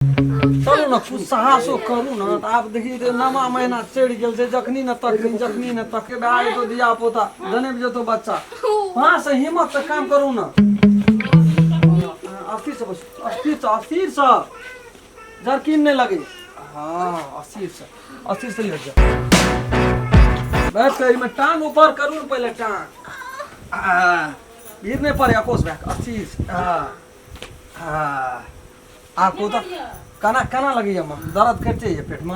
चलू ने कुछ साहसो करू ने तऽ आब देखी तऽ नमा महीना चढ़ि गेल छै जखनी ने तखनी जखनी ने तखनी भए जेतौ धिया पुता जनमि जेतौ बच्चा वहाँ से हिम्मत से काम करू ने अस्थिर से बस अस्थिर से अस्थिर से जर्किन नहीं लगे हाँ अस्थिर से अस्थिर से लेट जाओ बैठ के एहिमे टांग ऊपर करू ने पहिले टांग आ, भीड़ नहीं पड़े अकोस बैठ अस्थिर से हाँ हाँ आ को तऽ केना केना लगैया माँ दर्द करिते ये पेटमे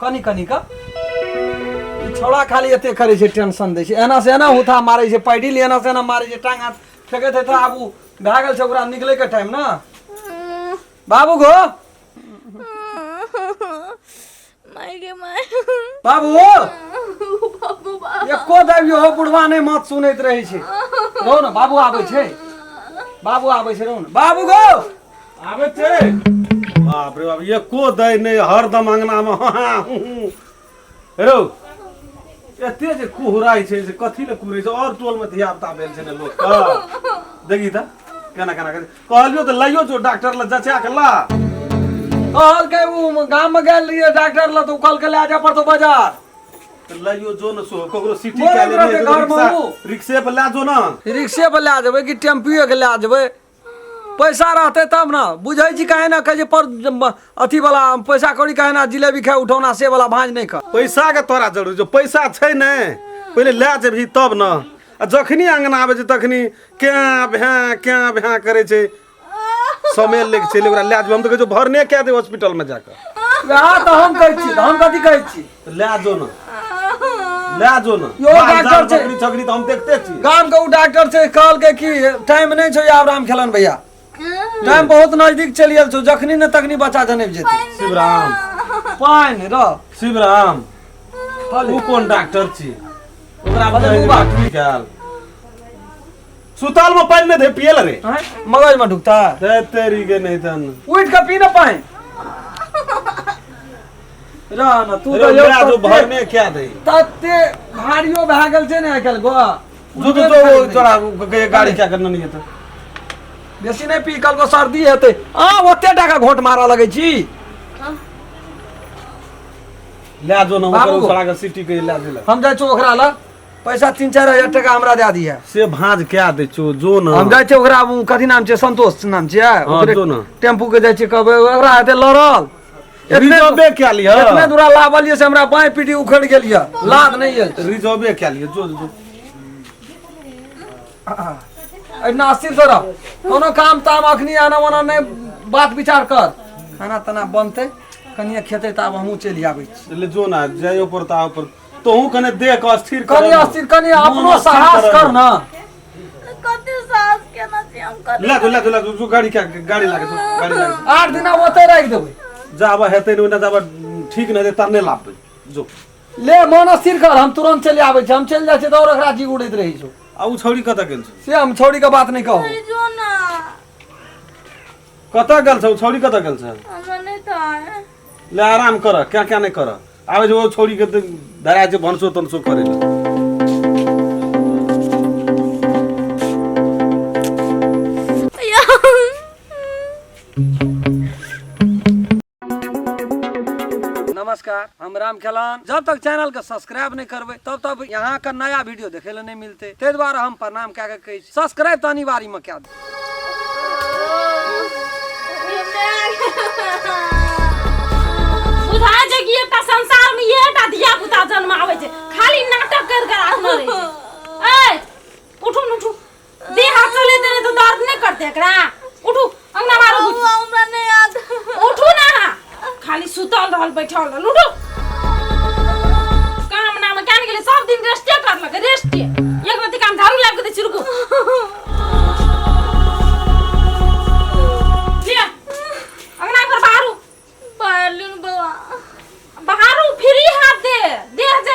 कनि कनि का ई छौड़ा खाली एते करै छै टेंशन दै छै एना से एना हुथा मारै छै पैडिल एना से एना मारै छै टांग हाथ फेकैत हेतै आब ओ भए गेल छै ओकरा निकलैके टाइम ने बाबू गो माय गे माय बाबू बाबू बा एको दाबी हो बुढ़वा नहि मत सुनैत रहै छै रहू ने बाबू आबै छै बाबू आबै छै रहू ने बाबू गो आबै छै बाप रे बाप एको दै नहि हरदम अंगनामे हाँ हाँ हूँ हूँ रौ एते जे कुहराइ छै से कथी लए कुहरै छै आओर टोलमे धियापुता भेल छै ने लोकके देखी तऽ केना केना करै कहलियौ तऽ लइयो जो डॉक्टर लग जचा के ला कहलकै ओ गाममे गेल रहियै डॉक्टर लग तऽ ओ कहलकै लए जाय पड़तौ बाजार तऽ लइयो जो ने सो ककरो सिटी मोरे कए लेने रहतै घरमे रिक्शा उ। रिक्शे पर लए जो ने रिक्शे पर लए जेबै कि टेम्पुए के लए जेबै पैसा रहतै तब ने बुझै छी काहे ने कहै छै पर अथी वाला पैसा कौड़ी काहे ना जिलेबी खाय उठौना से वाला भाँज नहि कर पैसा के तोरा जरूरी छौ पैसा छै ने पहिले लए जेबही तब ने आ जखनी अंगना आबै छै तखनी क्या भ्या क्या भ्या करै छै समय लग छै ओकरा लए जेबै हम तऽ कहै छियौ भरने कए दे हॉस्पिटल में जाकऽ वएह तऽ हम कहै छी तऽ हम कथी कहै छी तऽ लए जो ने लए जो ने यौ माल डॉक्टर जाल छै। बकरी छकरी तऽ हम देखते छी गाम के ओ डॉक्टर छै कहलकै कि टाइम नहि छौ आब राम खेलन भैया टाइम बहुत नजदीक चलि गेल छौ जखनी ने तखनी बच्चा जनमि जेतै शिवराम पानि रह शिवराम ओ कोन डॉक्टर छी ओकरा भले बुझाइ बुबा। ठीक आयल सुताल में पानि नहि दे पियल रे आँय? मगज में ढुकता दे तेरी के नहीं तन उठ के पी ना पानि रह ना तू रे तऽ यौ मेरा जो तते- भरने क्या दे तते भारियो भए गेल छै ने आइ काल्हि गो जो जो जो तोरा गाड़ी क्या करना नहीं है तो बेसी नहि पी कल सर्दी हेतै आ ओते टाका घोट मारऽ लगै छी ले जो ना बाबू। ओकर उसड़ा के सिटी के ले जो हम जाइ छियौ ओकरा लग पैसा 3-4 हजार टका हमरा दए दिहे से भांज क्या दे छो जो ना हम जाइ छियै ओकरा उ कथी नाम छै संतोष नाम छियै हाँ, ओकरे जो ना। टेम्पू के जाइ छियै कहबै ओकरा हेतै लड़ल एतने रिजर्वे क्या लिया एतने दूरा लाबलियै से हमरा बाँहि पीटी उखड़ि गेल यऽ लाद नहि गेल रिजर्वे क्या लिया जो जो एहिना अस्थिर से रह कोनो काम ताम अखनी आना वाना नहि बात विचार कर खाना ताना बनतै कनिए खेतै तऽ आब हमहूँ चलि आबै छी ले जो ना जाइयो पड़ता आबो पड़ता तोहू कने देख अस्थिर कर कनि अस्थिर कनि अपनो साहस कर ना कते साहस केना छी हम कते ले जो ले जो ले जो, जो गाड़ी क्या गाड़ी लागे जो गाड़ी लागे 8 दिन आब ओतै राखि देबै जाबा हेतै ने ओना जाबा ठीक नहि हेतै तब नहि लाबबै जो ले मन अस्थिर कर हम तुरंत चलि आबै छी हम चलि जाइ छियै तऽ आओर एकरा जी उड़ैत रहै छौ आ उ छौड़ी कतऽ गेल छौ से हम छौड़ी के बात नहि कहू जो ना कतऽ गेल छौ छौड़ी कतऽ गेल छौ हमरा नहि था ले आराम कर क्या क्या नहि कर आबै छै ओ छौड़ी के तऽ धरा छै भनसो तनसो करे लए नमस्कार हम राम खेलान जब तक चैनल के सब्सक्राइब नहीं करबै तब तक यहाँ के नया वीडियो देखे ले नहीं मिलते ताहि दुआरे हम प्रणाम कए के कहै छी सब्सक्राइब तऽ अनिवार्य में कए देब बुझाय छै कि एकटा संसार में एकटा धिया पुता जन्म आबै छै खाली नाटक कर कर राखने रहै छै ए उठू न उठू देह हाथ चले देने तो दर्द नहीं करते एकरा उठू अंगना मारू बौआ हमरा नहीं याद उठू ना खाली सुतल रहल बैठल रहल उठू काम नाम क्या गेलै सब दिन रेस्टे करलक रेस्टे एक रति काम झाड़ू लाबि के दै छी रुकू लिअ अंगना पर बाहरू बाहर बौआ बाहरू फ्री हाथ दे देह जे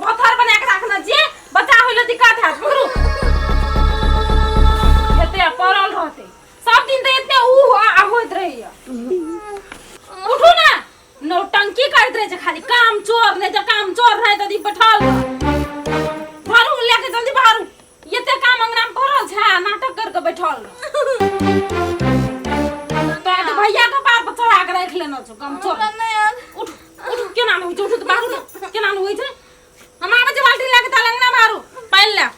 भथर बना के राखना जे बच्चा होइले दिक्कत हैत पकड़ू हेते पड़ल रहते सब दिन तऽ एते ऊ आ होइत रहैया उठू ना नौटंकी करैत रहै छै खाली काम चोर नहि तऽ काम चोर रहै तऽ दी बैठल भारू लेके जल्दी भारू एते काम अंगना में पड़ल छै आ नाटक कर के बैठल रह। तो तऽ भैया के पार पर लेना छौ काम चोर। हमरा नहीं याद। उठ उठ, केना नहि होइ छै? उठ तऽ बाहर उठ, केना नहि होइ छै? हम आबै छी बाल्टी लए के, ताले अंगना बाहरू पानि लए।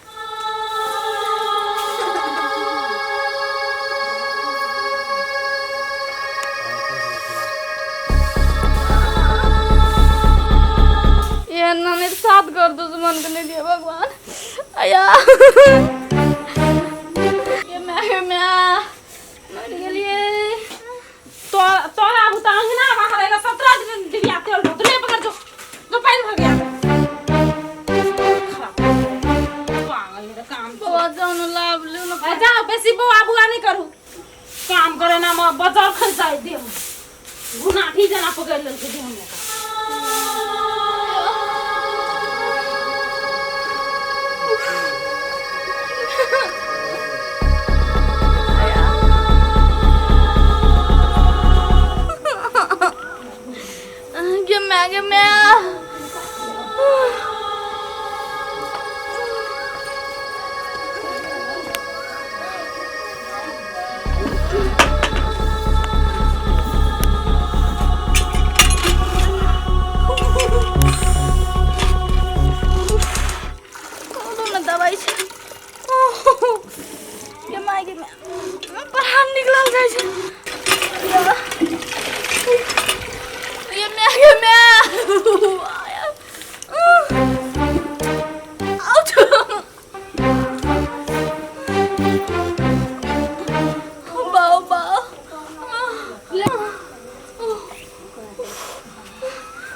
ये नानी साथ कर दुश्मन के नहीं दिया भगवान। आया ये मैं मर गेलिए। तो तोरा आबू तऽ अंगना बाहर एला 17 दिन डिबिया तेल दो ले पकड़ जो जो पानि भर गया। खराब पागल नहीं तऽ काम बौआ जाउ ने, लाभ लिउ ने। आ जाओ, बेसी बौआ बुआ नहीं करू, काम करे ना म बजर खसि जाइ देह घुनाठी जेना पकड़ि लेलकै देह में। गे मैं, गे मैं। ने दवाई छै। गे my, गे my, प्राण निकलल जाइ छै। गे my, गे my. आउच। बाऊ बाऊ।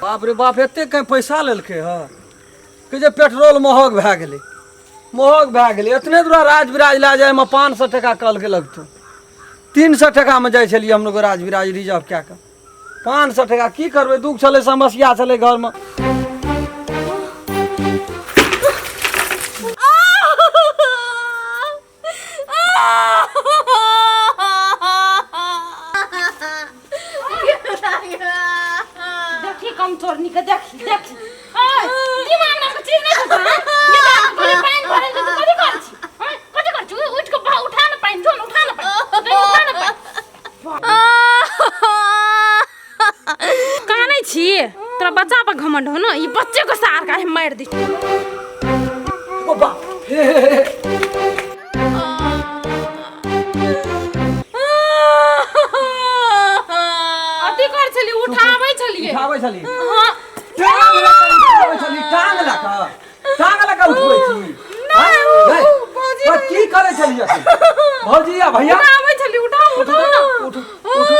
बाप रे बाप, एते कहीं पैसा लेलकै हँ कि जे पेट्रोल महग भए गेलै, महग भए गेलै। एतने दूरा राज बिराज लए जाइमे 500 टका कहलकै लगतौ। 300 टकामे जाइ छलियै हम लोग राज बिराज रिजर्व कए कऽ। 500 टका की करबै? दुःख छलै, समस्या छलै घरमे। देखी कम चोरनी के, देखी देखी। ओए, दिमाग नाम के चीज नहीं होता है। ये बात खाली पानि भरै छै, तू कथी करै छी? हैं? कथी करै छी? उठ के उठा ने पानि, जो ने उठा ने पानि। नहीं, उठा ने पानि। कानै छी? तोरा बच्चा पर घमंड हो न? ई बच्चे के सार काहे मारि दी। ओ बाप, हे हे हे। अथी कर छली, उठाबै छलियै। उठाबै छली? हाँ। टांग लऽ कऽ उठाबै छली, टांग लऽ कऽ, टांग लऽ कऽ उठबै छी? नहि, गई, भौजी। तऽ की करै छली अखन? भौजी आ भैया। उठाबै छली, उठाउ उठू उठाउ। तऽ, उठू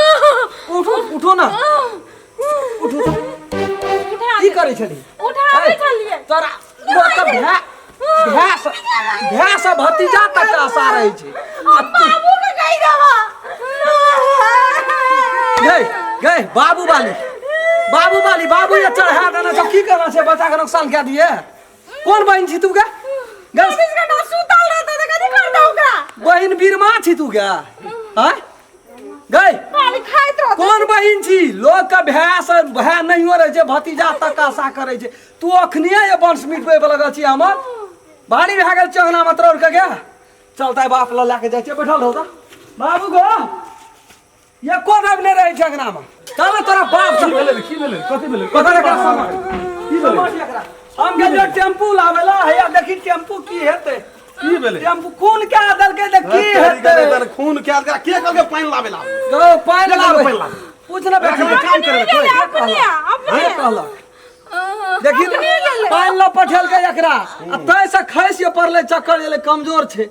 उठू उठू ने, उठू तऽ। उठा की करै छली? उठाबै ऐ, छलियै। तोरा मतलब भै भै सँ भै सँ भतीजा तक के आशा रहै छै आ तू बाबू के कहि देबा। गई गई, बाबू वाली, बाबू वाली, बाबू ये चढ़ा देने सब की करना छै? बच्चा के नुकसान कए दिए। कोन बहिन छी तू गे? गई 24 घंटा सुतल रहतौ तऽ कथी करतौ ओकरा? बहिन बीरमा छी तू गे? आँय गई, खाली खाइत रहतौ। कोन बहिन छी? लोक के भाय से भाय नहियो रहै छै, भतीजा तक आशा करै छै। तू अखनिये ये वंश मिटबै पर लगल छी हमर। भारी भए गेल चंगना में तोड़ के गे। चलता बाप ल लए के जाइ छियै। बैठल रहू तऽ बाबू गो, एको रवि नहि रहै छै अंगना में। चल ने तोरा बाप की से भेलै? की भेलै? कथी भेलै? पकड़ एकरा, समझ। की भेलै? समझ एकरा। हम गेलियै टेम्पू लाबै ला, हैया देखी टेम्पू की हेतै। की भेलै? टेम्पू खून कए देलकै तऽ की हेतै? खून के के कहलकै पानि लाबै ला? गौ पानि के कहलकै लाबै? पानि लाबै? पूछ ने बेटी। एखन काम करै कोइ अपने अपने के कहलक? देखी ने, पानि लऽ पठेलकै एकरा आ तै से खसि पड़लै, चक्कर एलै, कमजोर छै।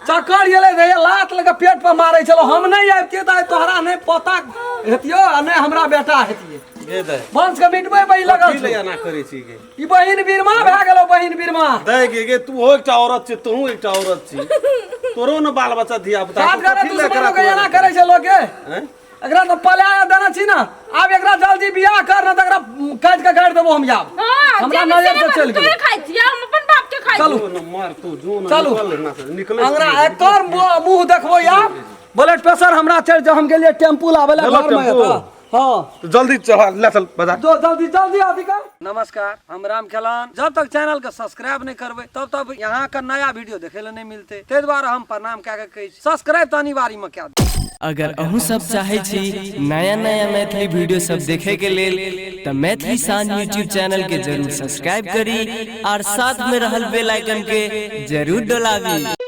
चक्कर एलै रे, लात लऽ कऽ पेट पर मारै छलौ। हम नहि आबितियै तऽ आइ तोहरा नहि पता हेतियौ आ नहि हमरा बेटा हेतियै। गे दै, वंश के मिटबै बही लगल की ले छौ। एना करै छी गे? ई बहिन बीरमा भए गेलौ, बहिन बीरमा। दै गे, गे तू एकटा औरत छी, तोहू एकटा औरत छी, तोरो ने बाल बच्चा धिया पुता। सात घरे दुश्मनो के एना करै छै लोक के। एकरा तऽ पलाय देने छी ने, आब एकरा जल्दी बियाह कर ने तऽ एकरा काटि के गाड़ि देबो हम। आब हाँ, हमरा जे नजर से से चलि गेलै। तोरे खाइ छी, हम अपन बाप के खाइ छी। चलू। मार तू जो ने। चलू। निकल ना से निकले। अंगना एकर मुँह देखबो आब। ब्लड प्रेशर हमरा चढ़ि जाउ। हम गेलियै टेम्पू लाबै लए। लेलक घरमे टेम्पू? एतऽ। हाँ। जल्दी चढ़ा ले, चल बाजार। जो जल्दी जल्दी अथी कर। नमस्कार, हम राम खेलान। जब तक चैनल के सब्सक्राइब नहीं करबै तब तक यहाँ का नया वीडियो देखे ला नहीं मिलते। ताहि दुआरे हम प्रणाम कए के कहै छी, सब्सक्राइब तऽ अनिवार्य में कए दियौ। अगर अहूँ सब चाहे छी नया नया मैथिली वीडियो सब देखे के लेल त मैथिली शान यूट्यूब चैनल के जरूर सब्सक्राइब करी और साथ में रहल बेल आइकन के जरूर डोलाबी।